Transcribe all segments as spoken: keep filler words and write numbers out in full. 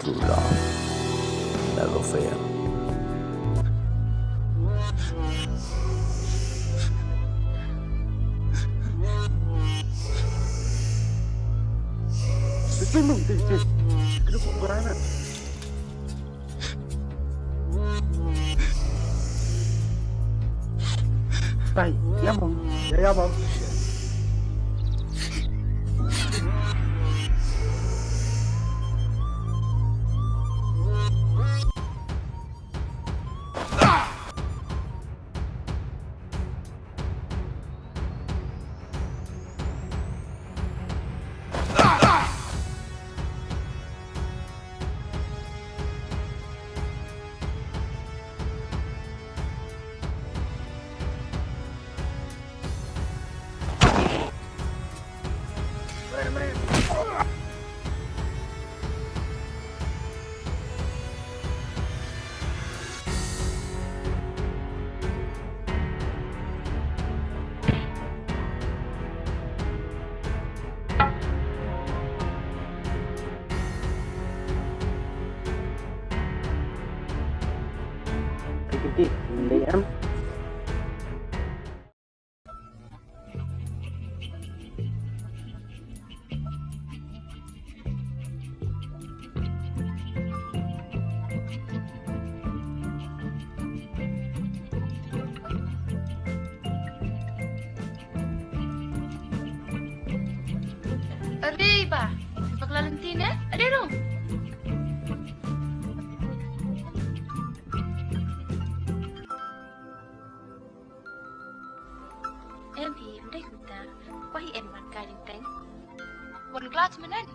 Too long. Never fail. Bye. Yeah, mom. Yeah, yeah, mom. Are ba, bakla lynti ne? Are ro. Em hi, ym dei kumta. Kwah hi em wan kai ding teng. Wan klas menen.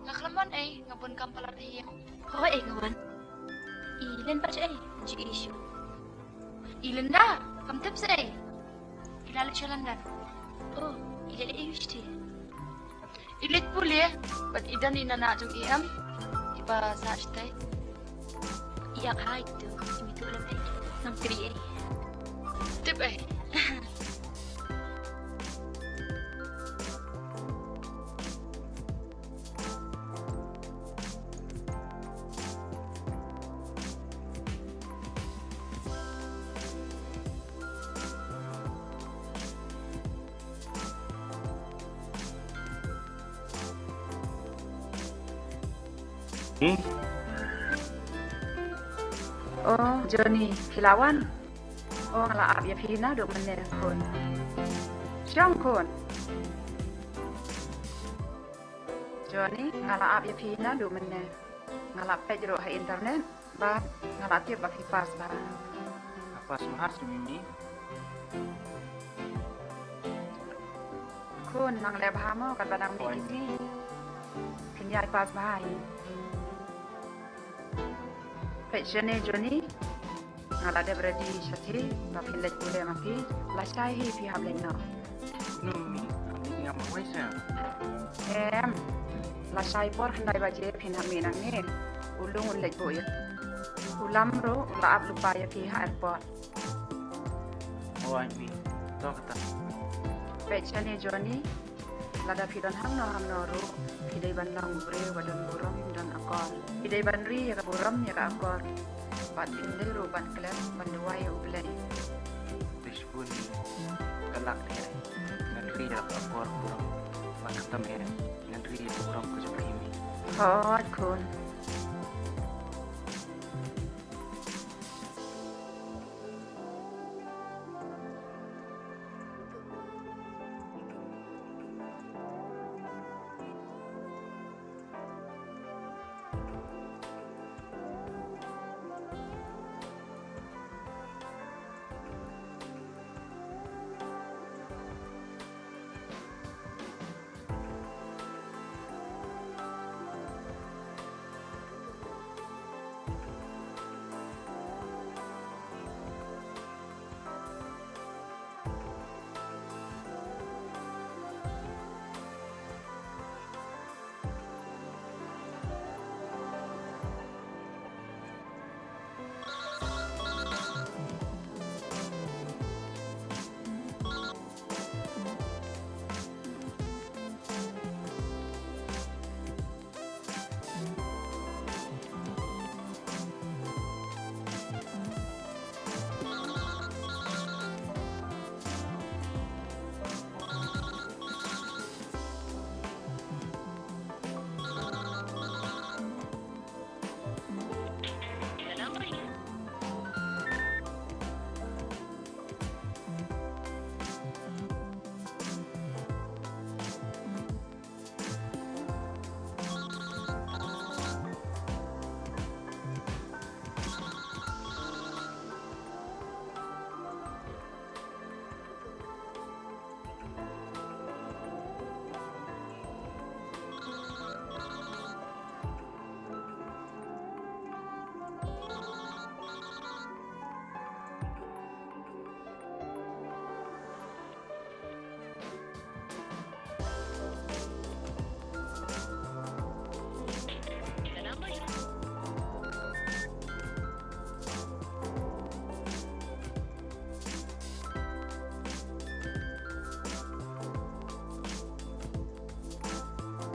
Nga khlem wan ei, nga bun kam palat hi em. Hooid ei nga wan. I len pat ei, ji issue. I Linda, kam tip sa ei. I la leit sha London. Oh, i leit ei shatei? I leit pule, bad i don i nana jong i em. I ba sah shatei. I ïa hai tu, i mi tu lam ei. Ngam kri ei. Tip ei. Hmm? Oh, Johnny, phi la wan? Oh, nga la ap ïa phi naduh mynne khun. Shong khun. Johnny, nga la ap ïa phi naduh mynne. Nga la peit ruh ha internet. Bad nga la tip ba phi pass bha. Nga pass bha seh mimi. Khun, nang leh bha mo katba nang mih ki sngi. Phin ïai pass bha hi. Peit shane Johnny. Nga la dep ready shatei ba phin leit pule ma phi. Lashai hi phi hap leit noh. No mimi, ngam leit, ngam leit sa. Em, lashai por khyndai baje phin hap mih nangne. U Lung un leit buh ïa. U Lam ruh u la ap lypa ïa phi ha airport. Hooid mimi, to kata. Peit shane Johnny. Lada phi don hangno hangno ruh, phi dei ban long u briew ba don burom don akor. Phi dei ban ri ïa ka burom ïa ka akor. Bad phin dei ruh ban klet ban duwai ïa U Blei. Te shibun mimi, ka lah te. Ngan ri ïa ka akor burom. Bad kata me, ngan ri ïa ka burom ka jong phi mimi. Hooid khun.